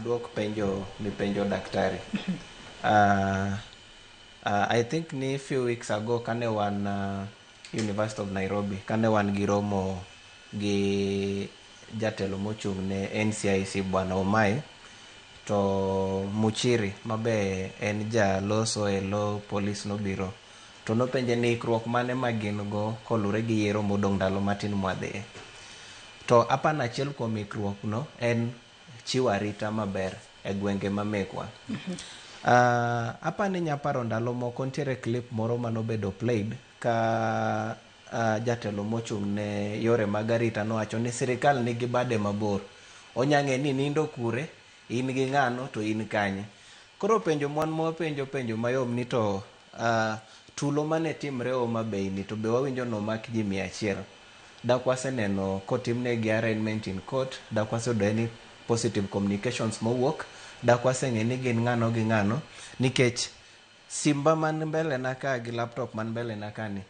Aduok penjo mipenjo daktari. I think ni few weeks ago kane wan University of Nairobi, kane wan gi romo gi jatelo mochung' ne NCIC, Bwana Omai, to Muchiri mabe en jaloso e lo polis nobiro to nopenje ni ikruok mane ma gin go kolure gi yiero modong' ndalo matin mwadhiye. To apani achiel kuom ikruok no en chiwo arita maber e gwenge ma mekwa. Apani inya paro ndalo moko nitiere clip moro manobedo played ka jatelo mochung' ne yore mag arita nowacho ni sirikal nigi bade mabor. Onya ng'e ni nindo kure, in gi ng'ano to in kanye. Koro penjo mwan mwapenjo penjo mayom ni to tulo mane timre Homa Bay ni to be wawinjo nomak ji 100. Dak waseneno kotimnegi arraignment in court, dak waseyudo any positive communications mowuok, dak waseng'e ni gin ng'ano gi ng'ano, nikech simba man mbele na ka gi laptop man mbele na ka ni,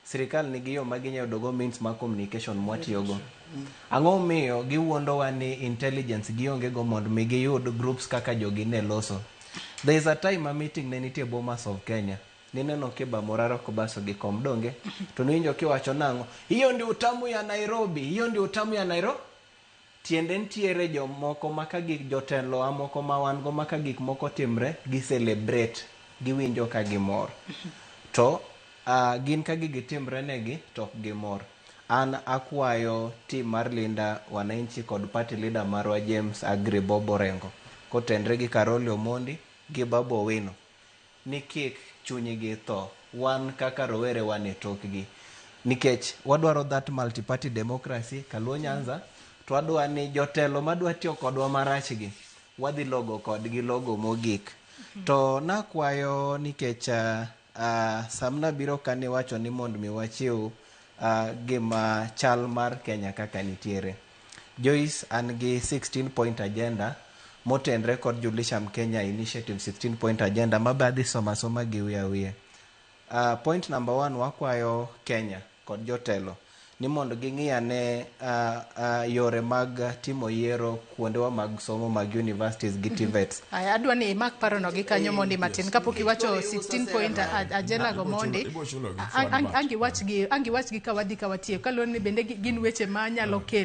sirikal nigi yo ma ginya yudo go means mag communication mwatiyogo. Ang'o momiyo giwuondowa ni intelligence gionge go mondo mi giyud groups kaka jogi ne loso? There is a time ma meeting ne nitie Bomas of Kenya. Nineno Kiba Morara Kobaso gi kom donge? To niwinjo kiwacho nang'o? Hiyo ndio utamu ya Nairobi, hiyo ndio utamu ya Nairobi. Tiende nitiere jomoko ma ka gik jotelo moko ma wan go ma ka gik moko timre, gi celebrate, giwinjo ka gimor. To gin ka gigi timre negi to ok gimor. An akwayo team mar Linda Wananchi kod party leader marwa James Agri Bob Orengo kotenre gi Caroli Omondi gi Babu Owino ni kik chunygi tho. Wan kaka rowere wan e tokgi. Nikech wadwaro that multi-party democracy Kaluo Nyanza, to wadwa ni jotelo madwa tiyo kodwa marach gi, wadhi logo kodgi logo mogik. To nakwayo nikech samna biro ka niwacho ni mondo mi wachiw gima chal mar Kenya kaka nitiere. Joyce, an gi 16 point agenda motenre kod Julisham Kenya Initiative 16 point agenda mabe adhi soma soma gi wiye wiye. Point number 1, wakwayo Kenya kod jotelo ni mondo ging'i ane yore mag timo yiero kuondewa mag somo mag universities gi TVETs. Aya, adwa ni imak parono gi kanyo mondi matin kapok iwacho 16 point agenda go mondi. Ibo chulo gi Angi wach gi ka wadhi ka watieko kaluwore ni bende gin weche ma nyalo kelo.